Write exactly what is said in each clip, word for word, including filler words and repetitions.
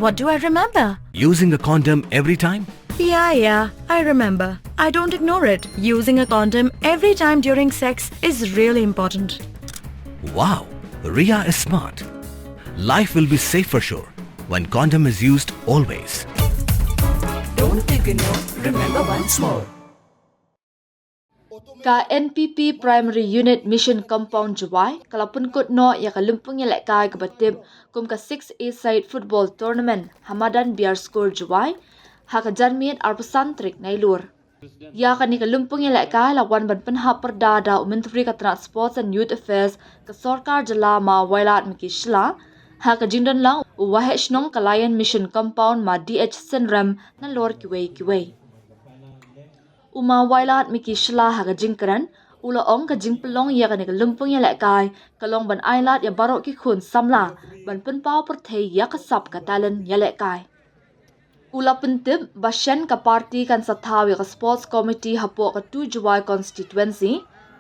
What do I remember? Using a condom every time? Yeah, yeah, I remember. I don't ignore it. Using a condom every time during sex is really important. Wow, Ria is smart. Life will be safe for sure when condom is used always. Don't ignore, remember once more. Ka N P P Primary Unit Mission Compound Jowai ka la pynkut noh ïa ka lympung ïalehkai kaba tip kum ka six A side football tournament ha madan Biar Skur Jowai ha ka janmiet arphew san tarik Nailur. Ïa kane ka lympung ïalehkai la wan ban pynhap pyrda da u Myntri ka tnat Sports and Youth Affairs ka sorkar jylla ma Wailadmiki Shylla ha ka jingdon lang u Waheh Shnong ka Lion Mission Compound ma D H Synrem nalor kiwei kiwei. U ma Wailadmiki Shylla ha ka jingkren u la ong ka jingpynlong ïa kane ka lympung ïalehkai ka long ban ailad ïa baroh ki khun samla ban pynpaw pyrthei ïa ka sap ka talent ïalehkai. U la pyntip ba shen ka party kan sa thaw ïa ka sports committee hapoh ka two Jowai constituency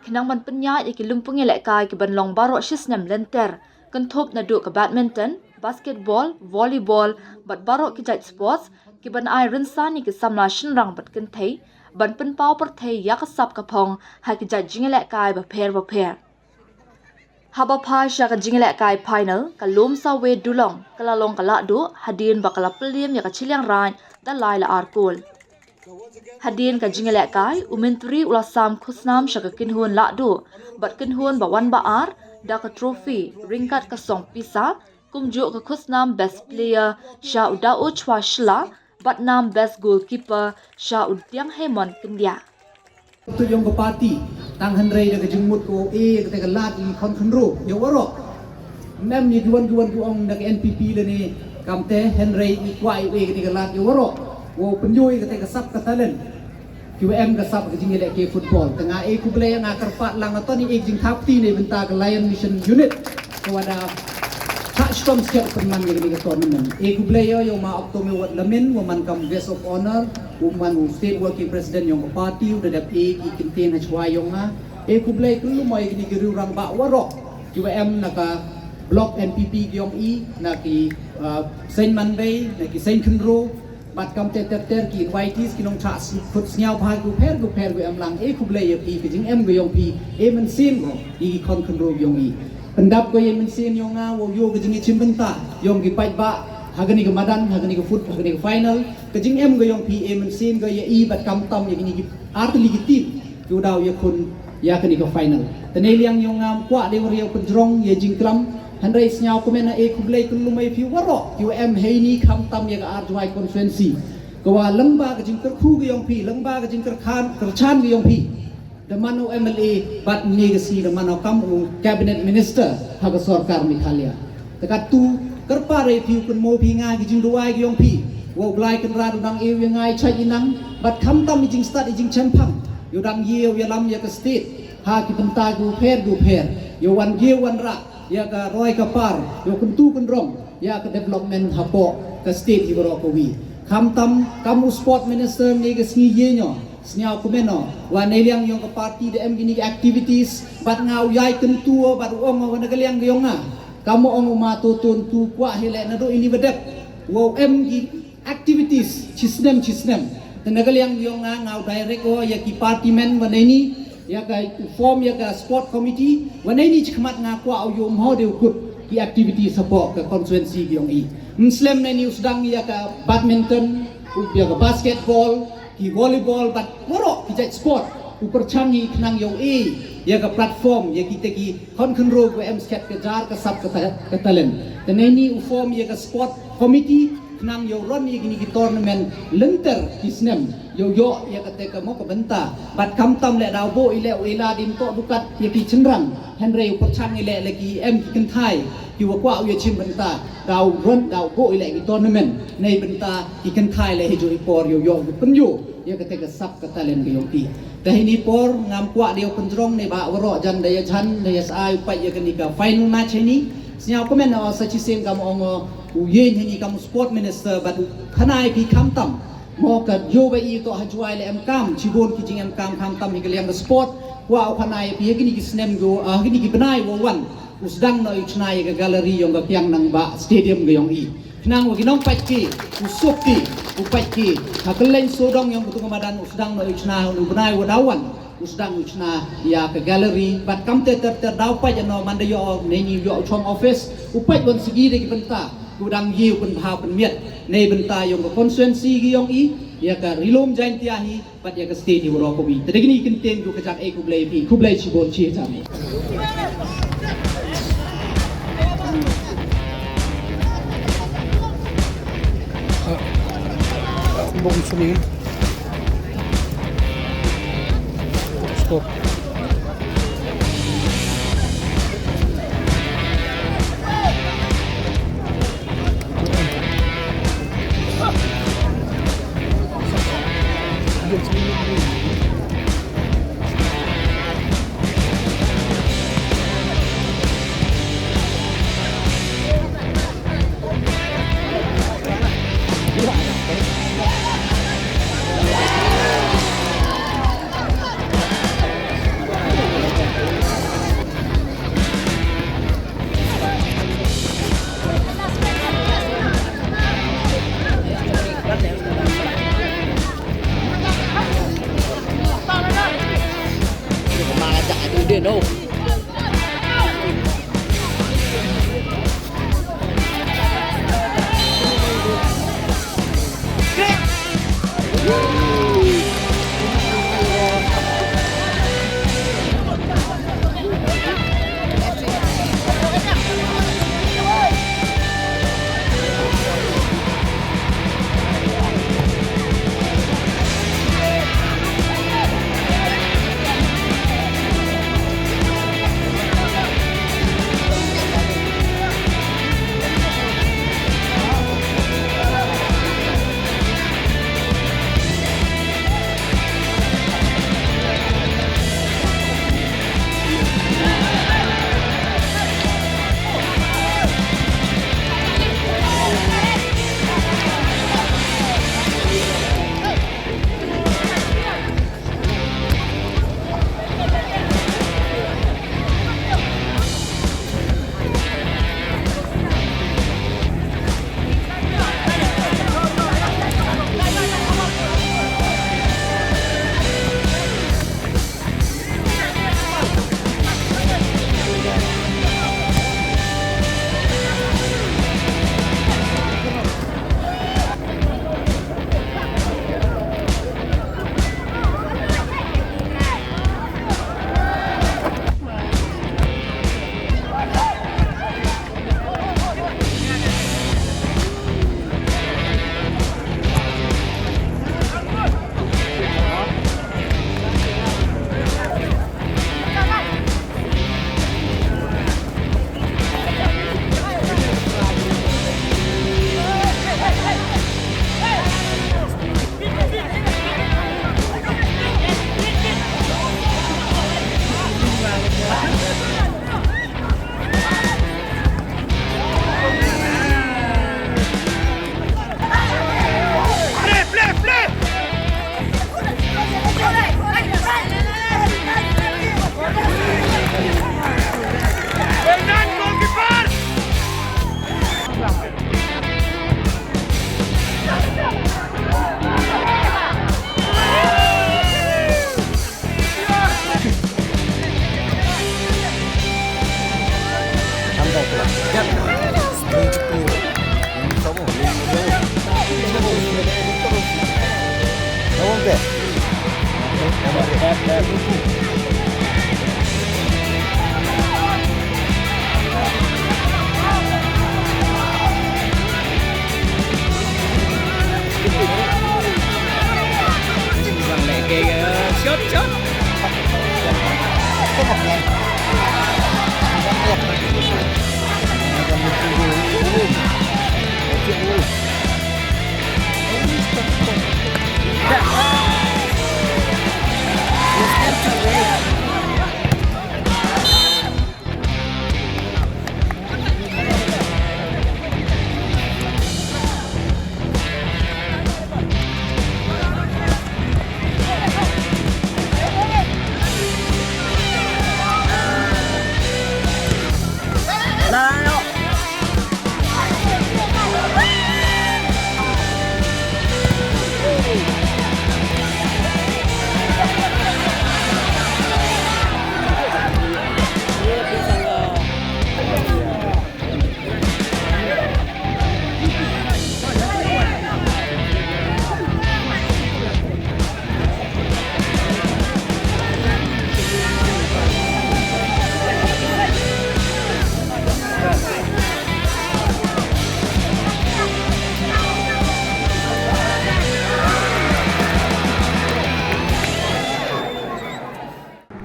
khnang ban pynïaid ïa ki lympung ïalehkai ki ban long baroh shisnem lynter, kynthup naduh ka badminton, basketball, volleyball bad baroh ki jait sports ki ban ai rynsan ïa ki samla shynrang bad kynthei ban pynpaw pyrthei ïa ka sap ka phong ha ki jait jingïalehkai bapher bapher. Haba phai sha ka jingïalehkai final ka lum sawei dulong ka la long ka lahduh hadien ba ka la pyllim ïa ka Chilliangraij da lai la ar kol. Hadien ka jingïalehkai u Myntri u la sam khusnam sha ka kynhun lahduh bad kynhun ba wan ba ar da ka trophy ryngkat ka song pisa kumjuh ka khusnam best player sha u Daochwa Shylla bad nam best goalkeeper sha u Dianghemon Kyndiah. Tu jong ka party tang hynrei da ka jingmut ko e kata ka lad i khon khynro ïa waroh. Mem ïa kiwan kiwan ki ong da ka N P P lane kamte hynrei i kwah i e kata ka lad ïa waroh. Wow pynjoi kata ka sap ka talent. Kiwa em ka sap ka jingïalehkai football. Te nga e khublei nga kyrpad lang ato ni e jingthap ti ne bynta ka Lion Mission Unit. Ka wada chah shitom siat pynman ïa kane ka tournament. E khublei ïa ïa ma Okto me wat lamin wa man kam guest of honor, wa man u state working president yong ka party, u da dep e ki kyntien ha chwa yong nga. E khublei kyllu mo ïa kine ki riewrangbah waroh kiwa em na ka block N P P ki yong i, na ki uh, Saint Manbei, na ki Saint Khynro, bad kam ter ter ter ki invitees ki nongchah khut sngewbha ki pher ki pher ki em lang e khublei ïa phi ki jingem ki yong phi e mynsiem ko ïa ki khon khynro ki yong i. Pyndap ko ïa mynsiem yong nga wow ïoh ki jingïachim bynta yong ki paidbah ha kane ka madan ha kane ka foot ha kane ka final. Ki jingem ki yong phi e mynsiem ko ïa i bad kam tam ïa kine ki artylli ki team ki u daw ïakhun ïa kane ka final. Te ne liang yong nga kwah dei war ïa u pynjrong ïa jingklam hynrei sngewkmen e khublei kyllu mo ïa phi waroh kiwa em heini khamtam ïa ka Arjwai constituency. Ka wa lyngba ka jingkyrkhu ka yong phi lyngba ka jingkyrkhan kyrchan ka yong phi. Da man u M L A bad ne ka sngi da man u kam u cabinet minister ha ka sorkar Meghalaya. Te katto kyrpad ïa phi u kynmaw phi nga ki jingduwai ki yong phi. Wa u Blai Kynrad u dang ïa ngai chait i nang bad khamtam i jingstad i jingchemphang. Ïa u dang ïa u ïalam ïa ka state ha ki bynta ki u pher ki u pher. Ïa u wan ïa u wan rah ïa ka roi ka par ïa u kyntu kynrong ïa ka development hapoh ka state hi baroh ka wi. Khamtam kam u sport minister ne ka sngi ïa nyo sngewkmen o wa ne liang yong ka party da em kini ki activities bad nga u ïai kyntu o bad u ong o wa na ka liang yong nga. Kam u ong u ma to tun tu kwah hi leh naduh ini ba dep wow em ki activities chi snem chi snem. Te na ka liang yong nga nga u direct o ïa ki party men wa ne ni ïa ka form ïa ka sport committee wa ne ni chi khmat nga kwah u ïoh mho de u kut ki activities hapoh ka constituency yong i. Mslem ne ni u sdang ïa ka badminton, u ïa ka basketball, ki volleyball bad waroh ki jait sport u pyrchang i khnang ïa u e ïa ka platform ïa kita ki khon khynro wa em skhet ka jar ka sap ka ta- ka talent. Te ne ni u form ïa ka sport committee khnang ïa u run ïa kini ki tournament lynter ki snem ïa u ïoh ïa kata ka mo ka bynta. Bad khamtam leh da u buh i leh u ila dim toh dukat ïa ki chynrang hynrei u pyrchang i leh leh ki em ki kynthai ki wa kwah u ïa chim bynta da u run da u buh i leh ki tournament. Nei bynta ki kynthai leh hi ju i por ïa u ïoh ki pynju ïa kata ka sap ka talent ka yong ki. Te hi ni por ngam kwah dei u pynjrong ne ba waroh jan da ïa jan da ïa sa ai u pait ïa kani ka final match hi ni. Sngewkmen o sa chi sien kam ong o u ïeng hi ni kam sport minister bad u khanai phi khamtam. Mo ka ïoh ba i to ha Jowai le em kam chi bun ki jing em kam khamtam hi ka liang ka sport. Kwah u khanai phi ha kini ki snem go ha kini ki bnai go wan. U sdang na u chna ïa ka gallery yong ka Kiang Nangbah stadium ka yong i. Khnang ba ki nongpait ki, u suk ki, u pait ki. Ha kylleng sawdong yong katto ka madan u sdang noh u chna, u bnai wa da wan u sdang u chna ïa ka gallery. Bad kamte ter ter daw pait ïano man da ïoh ne ngi ïoh u chong office, u pait wan sigi da ki bynta kiwa dang ïoh pynbha pynmiat na bynta yong ka constituency ki yong i, ïa ka Ri Lum Jaiñtia hi, bad ïa ka state hi waroh kumne. Te da kine ki kyntien kiwa kyrpad, eh, khublei phi, khublei shibun shi hajar. Bong sini. Stop.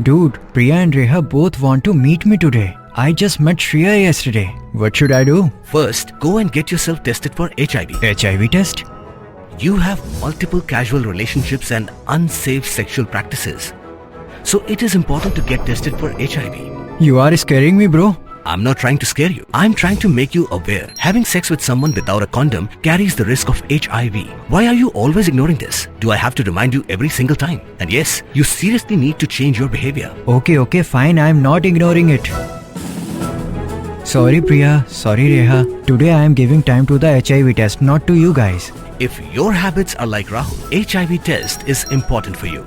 Dude, Priya and Reha both want to meet me today. I just met Shreya yesterday. What should I do? First, go and get yourself tested for H I V. H I V test? You have multiple casual relationships and unsafe sexual practices. So it is important to get tested for H I V. You are scaring me, bro. I'm not trying to scare you. I'm trying to make you aware. Having sex with someone without a condom carries the risk of H I V. Why are you always ignoring this? Do I have to remind you every single time? And yes, you seriously need to change your behavior. Okay, okay, fine. I'm not ignoring it. Sorry, Priya. Sorry, Reha. Today I am giving time to the H I V test, not to you guys. If your habits are like Rahul, H I V test is important for you.